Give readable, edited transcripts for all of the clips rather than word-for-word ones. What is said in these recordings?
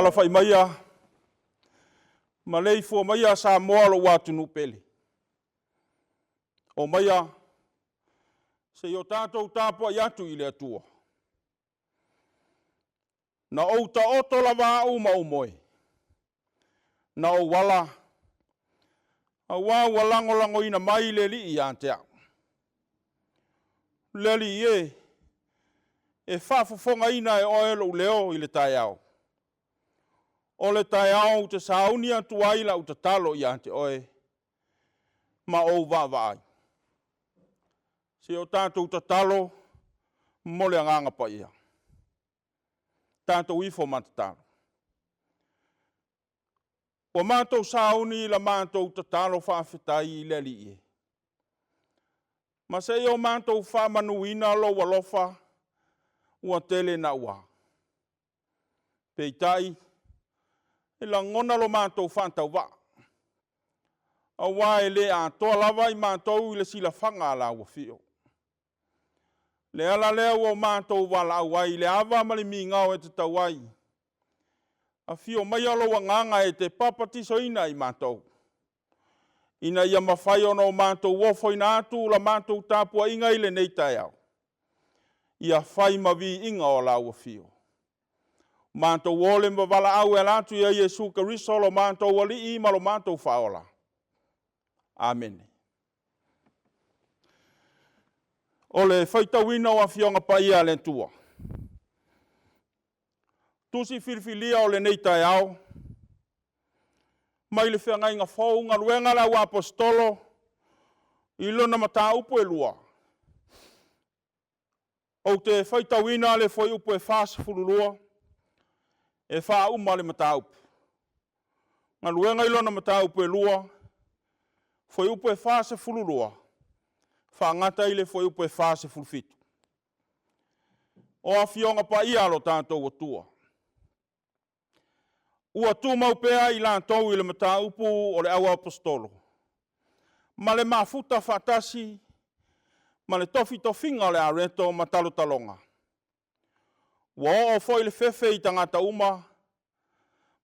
Alafai maia, maleifua maia Samoa lou atunuu pele. Omaia, se i o tatou tapuai atu i le Atua. Na ou taoto lava au ma ou moe, na ou ala, aua ua lagolagoina mai le Alii ia te au. Le Alii e, e faafofogaina e oe lou leo i le taeao. O le taeao ou te sauni atu ai lau tatalo ia te oe ma ou vaavaai. Se o tatou tatalo mo le Agaga Paia. Tatou ifo ma tatalo. Ua matou sauni i la matou tatalo faafetai i le Alii e, ma se i o matou faamanuina lou alofa ua tele naua. Peitai, e lagona lo matou faatauvaa, aua e le atoa lava i matou i le silafaga a lau afio. Le ala lea ua matou valaau ai i le ava ma le migao e tatau ai. Afio maia lou agaga e te papatisoina i matou, ina ia mafai ona o matou ofoina atu la matou tapuaiga i lenei taeao, ia fai ma viiga o lau afio. Matou ole ma valaau e ala atu ia Iesu Keriso lo matou Alii ma lo matou Faaola. Amene. O le faitauina o Afioga Paia a le Atua. Tusi filifilia o lenei taeao, mai le Feagaiga Fou, Galuega a le Au Aposetolo i lona mataupu e 2, ou te faitauina le fuaiupu e 42 e faauma le mataupu. Galuega i lona mataupu e 2, fuaiupu e 42, faagata i le fuaiupu e 47. O Afioga Paia a lo tatou Atua, ua tumau pea i latou i le mataupu o le auaposeitolo ma le mafuta faatasi ma le tofitofiga o le areto ma talotaloga. Ua oo foi le fefe i tagata uma,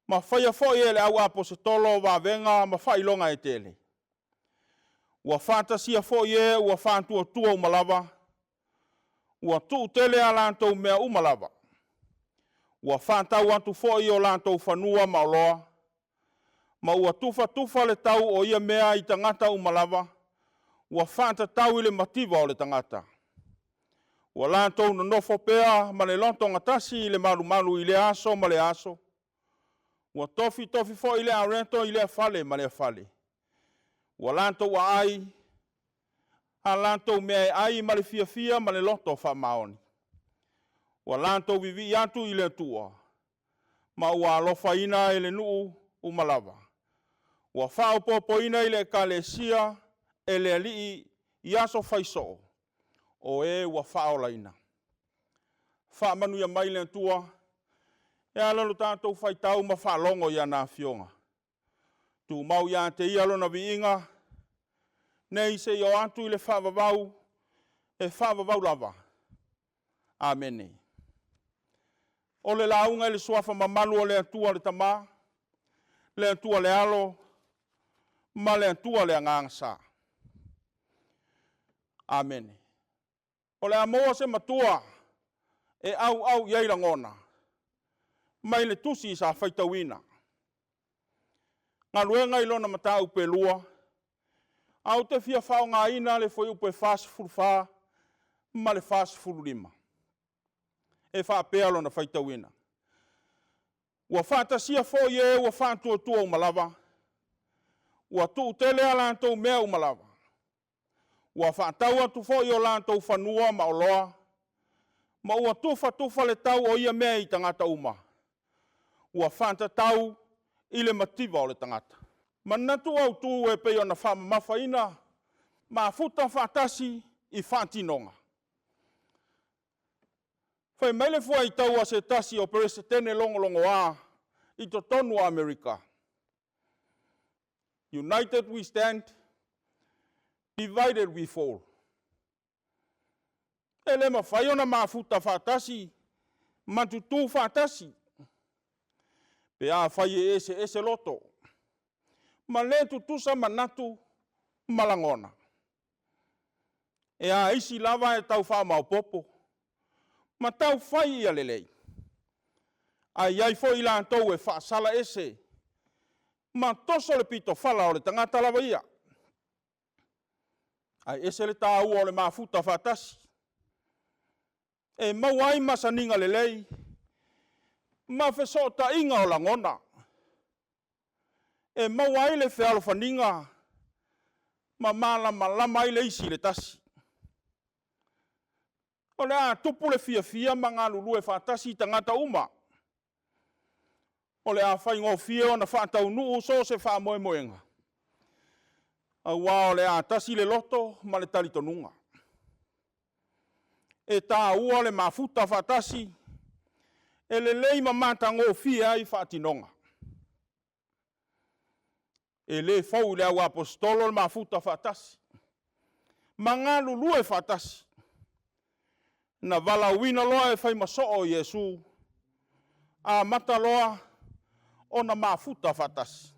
ma faia foi e le au aposetolo vavega ma faailoga e tele. Ua faatasia foi e ua faatuatua uma lava, ua tuutele a latou mea uma lava. Ua faatau atu foi o latou fanua ma oloa, ma ua tufatufa le tau o ia mea i tagata uma lava, ua faatatau i le mativa o le tagata. Ua latou nonofo pea ma le lotogatasi i le malumalu i lea aso ma lea aso. Ua tofitofi foi le areto i lea fale ma lea fale. Ua latou aai a latou mea e ai ma le fiafia ma le loto faamaoni. Ua latou vivii atu i le Atua, ma ua alofaina e le nuu uma lava. Ua faaopoopoina i le ekalesia e le Alii i aso fai soo, o e ua faaolaina. Faamanuia mai le Atua e ala i lo tatou faitau ma faalogo i ana Afioga. Tumau ia te Ia Lona viiga, nei seia oo atu i le faavavau, e faavavau lava. Amene. O le lauga i le Suafa mamalu o le Atua le Tama, le Atua le Alo, ma le Atua le Agaga Sa. Amene. O le a maua se matua e auau i ai lagona mai le tusi sa faitauina. Galuega i lona mataupu e 2, ae ou te fia faaaogaina le fuaiupu e 44 ma le 45. E faapea lona faitauina. Ua faatasia foi e ua faatuatua uma lava, ua tuutele a latou mea uma lava. Ua faatau atu foi o latou fanua ma oloa, ma ua tufatufa le tau o ia mea i tagata uma, ua faatatau i le mativa o le tagata. Manatu autu e pei ona faamamafaina, mafuta faatasi i faatinoga. Fai mai le fuaitau a se tasi o Peresetene logologoa i totonu o Amerika, "United we stand, divided we fall." E le mafai ona mafuta faatasi ma tutu faatasi. Pe afai e eseese loto, ma le tutusa manatu ma lagona, e a isi lava e tau faamaopoopo ma tau fai ia lelei, ae i ai foi i latou e faasala ese ma toso le pitofala o le tagata lava ia. Ae ese le taua o le mafuta faatasi, e maua ai masaniga lelei ma fesootaiga o lagona, e maua ai le fealofaniga ma malamalama ai le isi i le tasi. O le a tupu le fiafia ma galulue faatasi tagata uma. O le a faigofie ona faataunuu so o se faamoemoega, aua o le a tasi le loto ma le talitonuga. E taua le mafuta faatasi, e lelei ma matagofie ai faatinoga. E le fou i le au aposetolo le mafuta faatasi ma galulue faatasi. Na valaauina loa e fai ma soo o Iesu, amata loa ona mafuta faatasi.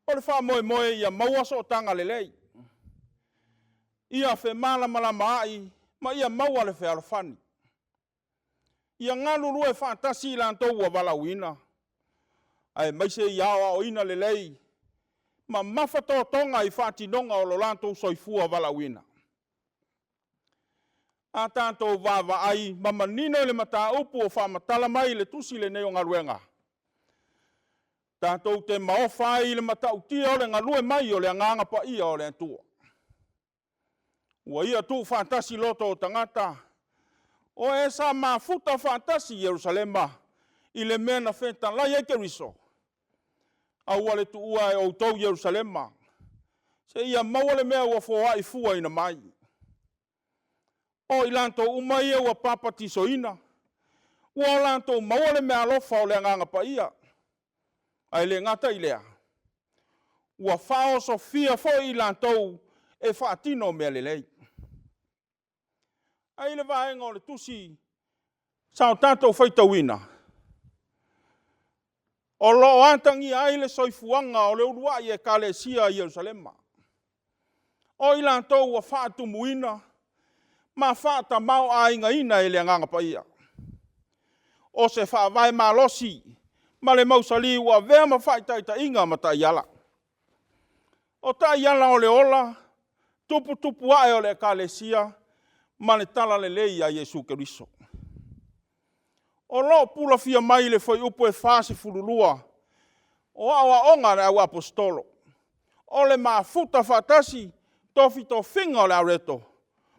O le faamoemoe ia maua sootaga lelei, ia femalamalamaai ma ia maua le fealofani. Ia galulue faatasi i latou ua valaauina, aemaise ia aoaoina lelei ma mafatotoga i faatinoga o lo latou soifua valaauina. A tatou vaavaai ma manino i le mataupu o faamatala mai i le tusi lenei o Galuega, tatou te maofa ai i le matautia o le galue mai o le Agaga Paia o le Atua, ua Ia tuufaatasi loto o tagata, o e sa mafuta faatasi i Yerusalema i le mea na fetalai ai Keriso. Aua le tuua e outou Ierusalema, seia maua le mea ua foai fuaina mai. O i latou uma ia ua papatisoina, ua latou maua le meaalofa o le Agaga Paia. Ae le gata i lea, ua faaosofia foi i latou e faatino mea lelei. Ae i le vaega o le tusi sa o tatou faitauina, o lo o atagia ai le soifuaga o le uluai ekalesia i Yerusalema. O i latou ua faatumuina ma faatamaoaigaina e le Agaga Paia. O se faavae malosi ma le mausali ua avea ma faataitaiga ma taiala. O taiala o le ola tuputupu ae o le Ekalesia ma le Talalelei a Iesu Keriso. O lo o pulafia mai i le Fuaiupu 42 o aoaoga a le auaposeitolo, o le mafuta faatasi, tofitofiga o le areto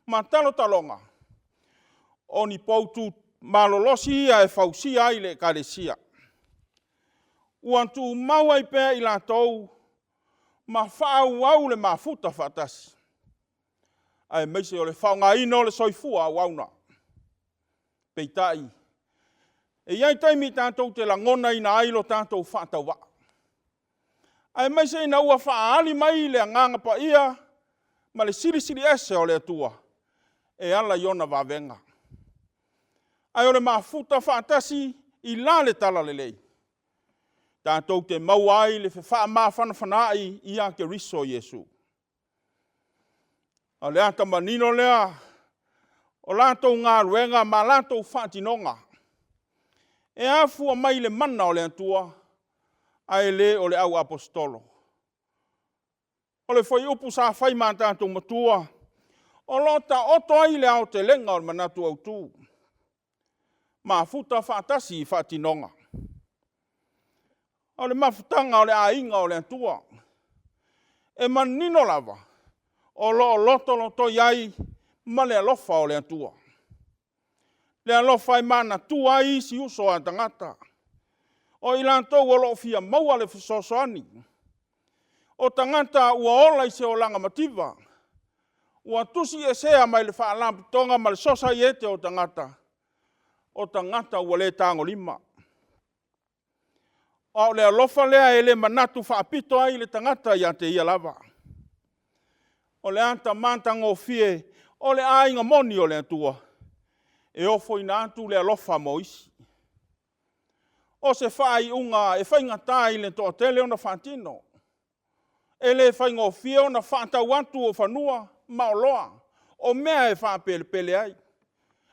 ma talotaloga, o ni poutu malolosi ia e fausia ai le Ekalesia. Ua tumau ai pea i latou ma faaauau le mafuta faatasi, aemaise o le faaaogaina o le soifua auauna. Peitai, e i ai taimi tatou te lagonaina ai lo tatou faatauvaa, aemaise ina ua faaali mai le Agaga Paia ma le Silisili Ese o le Atua e ala i ona vavega. Ae o le mafuta faatasi i la le Talalelei, tatou te maua ai le fefaamafanafanaai ia Keriso Iesu. O le ata manino lea o latou galuega ma latou faatinoga, e afua mai i le mana o le Atua, ae le o le auaposeitolo. O le fuaiupu sa fai ma tatou matua, o lo o taoto ai le aotelega o le manatu autu, mafuta faatasi i faatinoga. O le mafutaga o le aiga o le Atua, e manino lava, o lo o lotolotoi ai ma le alofa o le Atua. Le alofa e manatua ai isi uso a tagata, o i latou o lo o fia maua le fesoasoani. O tagata ua ola i se olaga mativa, ua tusiesea mai le Faalapotopotoga ma le Sosaiete o tagata, o tagata ua le tagolima. A o le alofa lea e le manatu faapito ai le tagata ia te ia lava. O le ata matagofie o le aiga moni o le Atua, e ofoina atu le alofa mo isi. O se faaiuga e faigata i le toatele ona faatino. E le faigofie ona faatau atu o fanua ma oloa, o mea e faapelepele ai.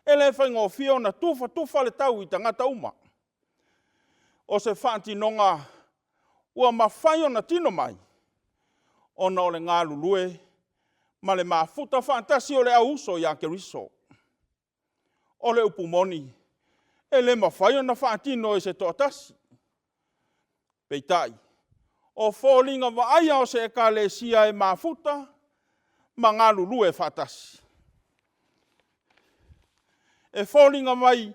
E le faigofie ona tufatufa le tau i tagata uma. O se faatinoga ua mafai ona tino mai, ona o le galulue ma le mafuta faatasi o le au uso ia Keriso. O le upu moni, e le mafai ona faatino e se toatasi. Peitai, o foliga vaaia o se Ekalesia e mafuta ma galulue faatasi. E foliga mai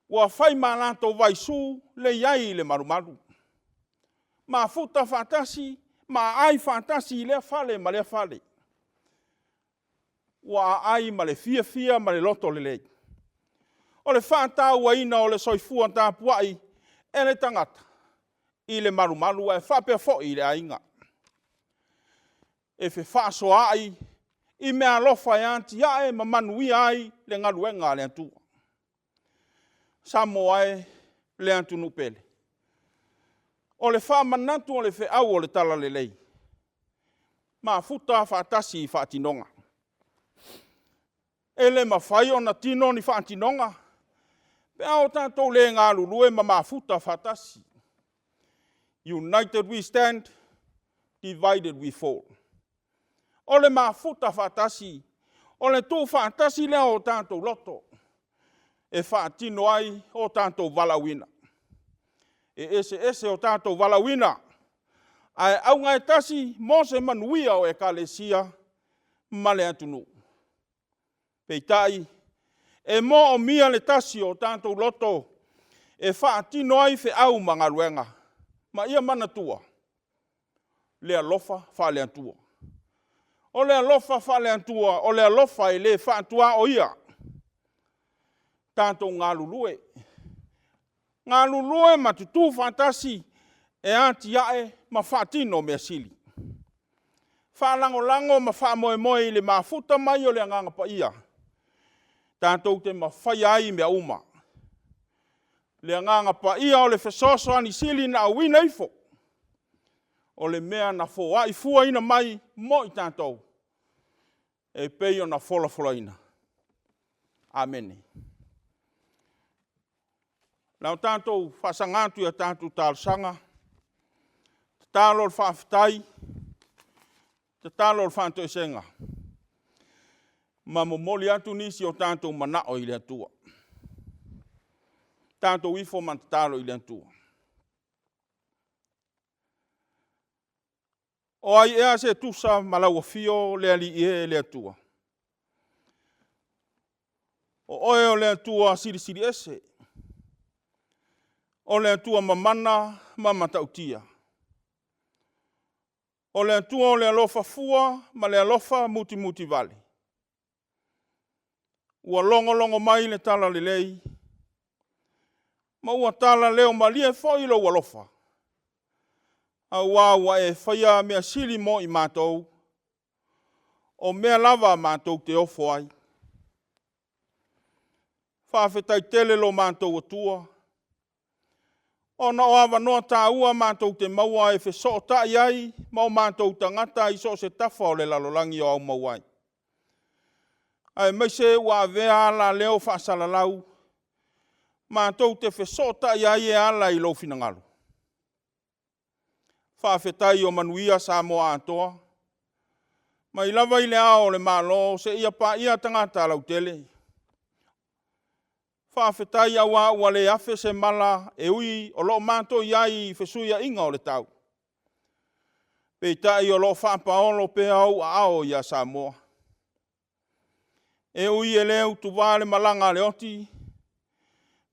ua fai ma latou vaisu le i ai i le malumalu, mafuta faatasi ma aai faatasi i lea fale ma lea fale. Ua aai ma le fiafia ma le loto lelei. O le faatauaina o le soifua tapuai e le tagata i le malumalu ae faapea foi i le aiga. E fefaasoaai i meaalofa e atiae ma manuia ai le galuega a le Atua. Samoa e, le atunuu pele, o le faamanatu o le feau o le Talalelei, mafuta faatasi i faatinoga. E le mafai ona tino ni faatinoga pe a o tatou le galulue ma mafuta faatasi. United we stand, divided we fall. O le mafuta faatasi, o le tuufaatasi lea o tatou loto e faatino ai o tatou valaauina. E eseese o tatou valaauina, ae auga e tasi mo se manuia o Ekalesia ma le atunuu. Peitai, e moomia le tasi o tatou loto e faatino ai feau ma galuega. Ma ia manatua, le alofa faale-Atua. O le alofa faale-Atua, o le alofa e le faatuaoia. Tatou galulue, galulue ma tutu faatasi e atiae ma faatino mea sili. Faalagolago ma faamoemoe i le mafuta mai o le Agaga Paia, tatou te mafaia ai mea uma. Le Agaga Paia o le fesoasoani sili na auina ifo, o le mea na foai fuaina mai mo i tatou, e pei ona folafolaina. Amene. O le a tatou faasaga atu i a tatou talosaga, tatalo o le faafetai, tatalo o le faatoesega, ma momoli atu nisi o tatou manao i le Atua. Tatou ifo ma tatalo i le Atua. O ai ea se tusa ma lau afio le Alii e le Atua? O Oe o le Atua Silisili Ese, o le Atua mamana ma matautia. O le Atua o le alofa fua ma le alofa mutimutivale. Ua logologo mai le talalelei ma ua talaleomalie foi lou alofa, aua ua e faia mea sili mo i matou, o mea lava matou te ofo ai. Faafetai tele lo matou Atua, ona o avanoa taua matou te maua e fesootai ai ma o matou tagata i so o se tafa o le lalolagi o aumau ai, aemaise ua avea alaleo faasalalau matou te fesootai ai e ala i lou finagalo. Faafetai ua manuia Samoa atoa, mai lava i Le Ao o le Malo seia paia tagata lautele. Faafetai aua ua le afe se mala e ui o lo o matou i ai i fesuiaiga o le tau, peitai o lo o faapaolo pea ou aao ia Samoa. E ui e le utuva le malaga a le oti,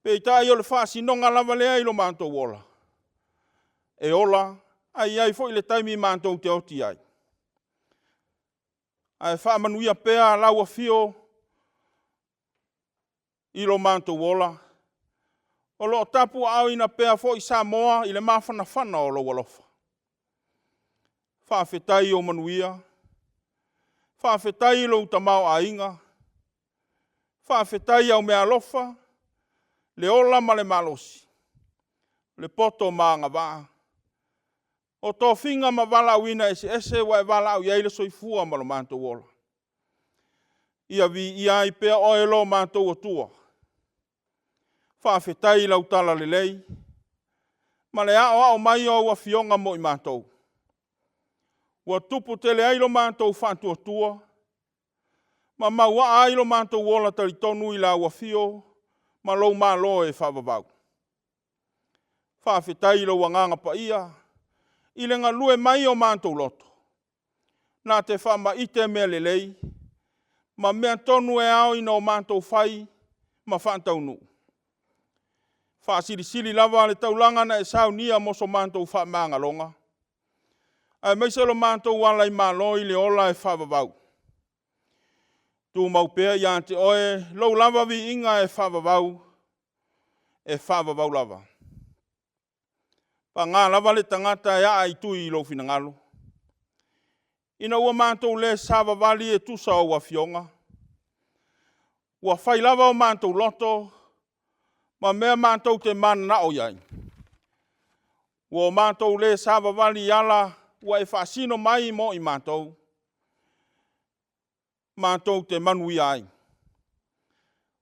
peitai o le faasinoga lava lea i lo matou ola, e ola ae i ai foi le taimi matou te oti ai. Ae faamanuia pea lau afio i lo matou ola, o lo o tapuaaoina pea foi Samoa i le mafanafana o lou alofa. Faafetai i ou manuia, faafetai i lou tamaoaiga, faafetai i au meaalofa, le ola ma le malosi. Le poto ma agavaa, o tofiga ma valaauina eseese ua e valaau i ai le soifua ma lo matou ola. Ia viia ai pea Oe lo matou Atua. Faafetai i lau talalelei ma le aoao mai o au Afioga mo i matou, ua tupu tele ai lo matou faatuatua ma mauaa ai lo matou ola talitonu i lau afio ma lou Malo e faavavau. Faafetai i lou Agaga Paia i le galue mai o matou loto, na te faamaite mea lelei ma mea tonu e ao ina o matou fai ma faataunuu. Faasilisili lava le taulaga na e saunia mo so matou faamagaloga, aemaise lo matou ala i Malo i le ola e faavavau. Tumau pea ia te Oe lou lava viiga e faavavau, e faavavau lava. Paga lava le tagata e aaitui i lou finagalo, ina ua matou le savavali e tusa o au Afioga, ua fai lava o matou loto ma mea matou te mananao i ai, ua matou le savavali i ala ua e faasino mai mo i matou, matou te manuia ai.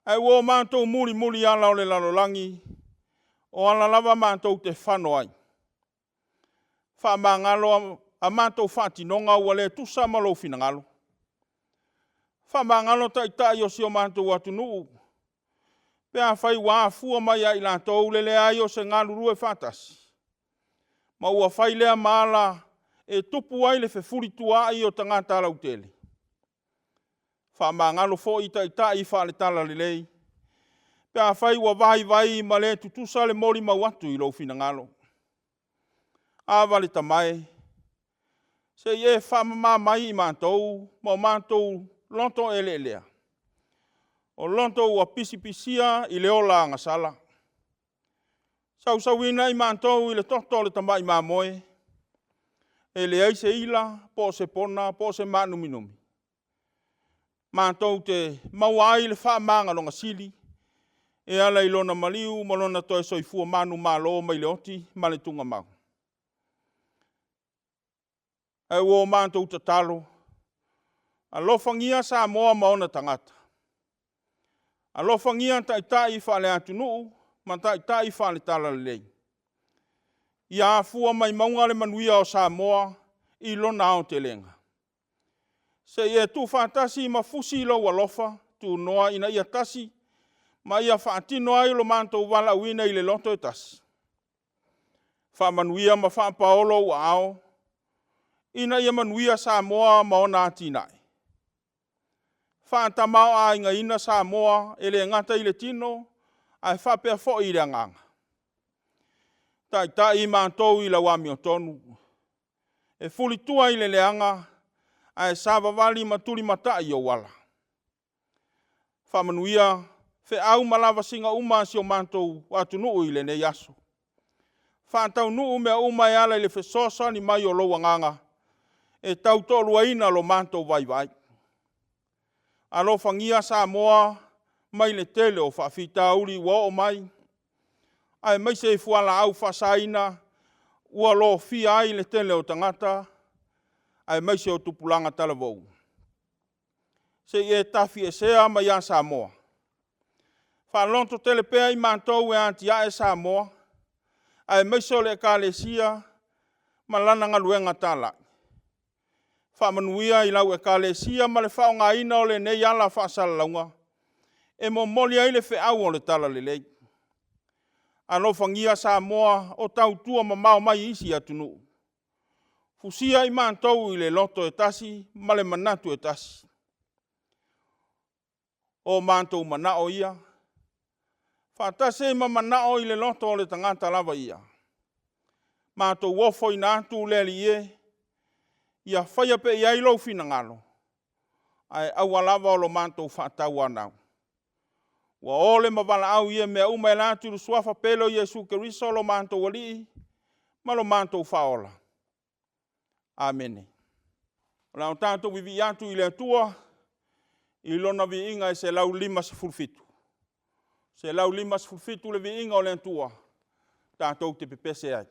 Ae ua matou mulimuli ala o le lalolagi, o ala lava matou te fano ai. Faamagalo a matou faatinoga ua le tusa ma lou finagalo. Faamagalo Taitai o si o matou atunuu, pe afai ua afua mai ia i latou le leai o se galulue faatasi, ma ua fai lea ma ala e tupu ai le fefulituaai o tagata lautele. Faamagalo foi Taitai faale-Talalelei, pe afai ua vaivai ma le tutusa le molimau atu i lou finagalo. Ava le Tama e, se i e faamama mai i matou ma o matou loto eleelea, o loto ua pisipisia i le ola agasala. Sausauina i matou i le toto o le Tamai Mamoe, e leai se ila po o se pona po o se maanuminumi, matou te maua ai le faamagaloga sili e ala i Lona maliu ma Lona toe soifua manumalo mai le oti ma le tuugamau. Ae ua o matou tatalo, alofagia Samoa ma ona tagata, alofagia Taitai faale-atunuu ma Taitai faale-Talalelei, ia afua mai mauga le manuia o Samoa i lona aotelega. Se i e tuufaatasi ma fusi lou alofa tunoa ina ia tasi, ma ia faatino ai lo matou valaauina i le loto e tasi. Faamanuia ma faapaolo ou aao, ina ia manuia Samoa ma ona atinae. Faatamaoaigaina Samoa e le gata i le tino, ae faapea foi i le agaga. Taitai i matou i lau amiotonu, e fulitua i le leaga, ae savavali ma tulimatai i ou ala. Faamanuia feau ma lavasiga uma a si o matou atunuu i lenei aso. Faataunuu mea uma e ala i le fesoasoani mai o lou Agaga e tautoaluaina lo matou vaivai. Alofagia Samoa mai le tele o faafitauli ua oo mai, aemaise i fualaau faasaina ua lofia ai le tele o tagata aemaise o tupulaga talavou. Se i e tafiesea mai ia Samoa. Faalototele pea i matou e atiae Samoa, aemaise o le Ekalesia ma lana galuega talai. Faamanuia i lau Ekalesia ma le faaaogaina o lenei ala faasalalauga e momoli ai le feau o le Talalelei. Alofagia Samoa o tautua mamao mai isi atunuu, fusia i matou i le loto e tasi ma le manatu e tasi. O matou manao ia, faatasi ai ma manao i le loto o le tagata lava ia, matou ofoina atu le Alii e, ia faia pea i ai lou finagalo, ae aua lava lo matou faatauanau. Ua ole ma valaau ia mea uma e ala atu i le Suafa pele o Iesu Keriso lo matou Alii ma lo matou Faaola. Amene. O le a tatou vivii atu i le Atua i Lona viiga e 157. 157 le viiga o le Atua. tatou te pepese ai.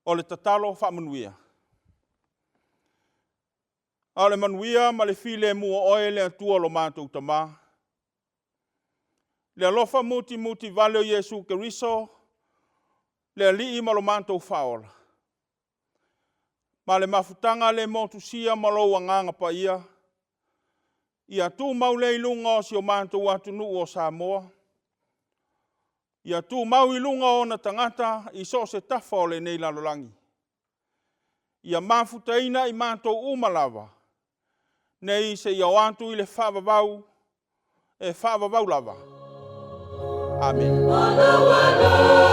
O le tatalo faamanuia. A o le manuia ma le filemu o oe le Atua lo matou Tama, le alofa mutimutivale o Iesu Keriso le Alii ma lo matou Faaola, ma le mafutaga le motusia ma lou Agaga Paia, ia tumau lea i luga o si o matou atunuu o Samoa, ia tumau i luga o ona tagata i so o se tafa o lenei lalolagi, ia mafutaina i matou uma lava, nei seia oo atu i le faavavau, e faavavau lava. Amene.